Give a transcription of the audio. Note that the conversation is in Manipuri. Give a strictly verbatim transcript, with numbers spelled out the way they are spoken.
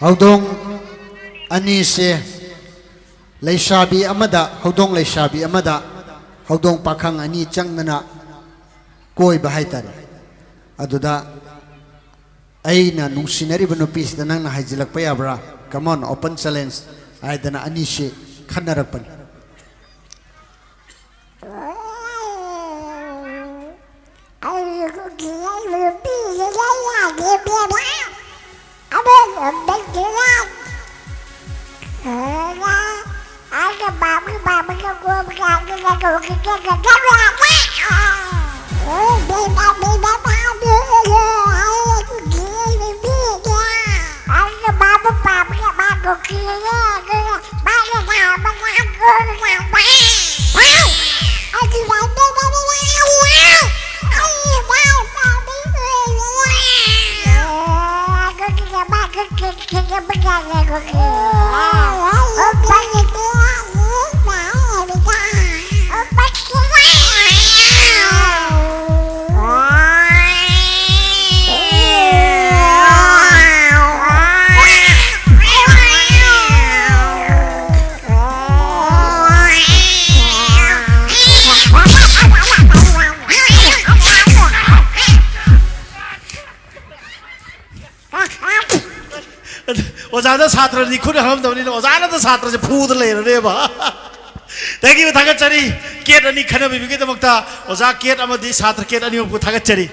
ꯍꯧꯗꯣꯡ ꯑꯅꯤꯁꯦ ꯂꯩꯁꯥꯕꯤ ꯑꯃꯗ, ꯍꯧꯗꯣꯡ ꯂꯩꯁꯥꯕꯤ ꯑꯃꯗ ꯍꯧꯗꯣꯡ ꯄꯥꯈꯪ ꯑꯅꯤ ꯆꯪꯗꯅ ꯀꯣꯏꯕ ꯍꯥꯏꯇꯥꯔꯦ꯫ ꯑꯗꯨꯗ ꯑꯩꯅ ꯅꯨꯡꯁꯤꯅꯔꯤꯕ ꯅꯨꯄꯤꯁꯤꯗ ꯅꯪꯅ ꯍꯥꯏꯖꯤꯜꯂꯛꯄ ꯌꯥꯕ꯭ꯔꯥ? Come on, open challenge ꯍꯥꯏꯗꯅ ꯑꯅꯤꯁꯤ ꯈꯟꯅꯔꯛꯄꯅꯤ꯫ ꯑꯣꯖꯥꯗ ꯁꯥꯇ꯭ꯔꯗꯤ ꯈꯨꯠ ꯍꯥꯝꯗꯕꯅꯤꯅ ꯑꯣꯖꯥꯅꯗ ꯁꯥꯇ꯭ꯔꯁꯦ ꯐꯨꯗ ꯂꯩꯔꯅꯦꯕ꯫ Thank you, ꯊꯥꯒꯠꯆꯔꯤ꯫ ꯀꯦꯠ ꯑꯅꯤ ꯈꯟꯅꯕꯤꯕꯒꯤꯗꯃꯛꯇ ꯑꯣꯖꯥ ꯀꯦꯠ ꯑꯃꯗꯤ ꯁꯥꯇ꯭ꯔ ꯀꯦꯠ ꯑꯅꯤꯃꯛꯄꯨ ꯊꯥꯒꯠꯆꯔꯤ꯫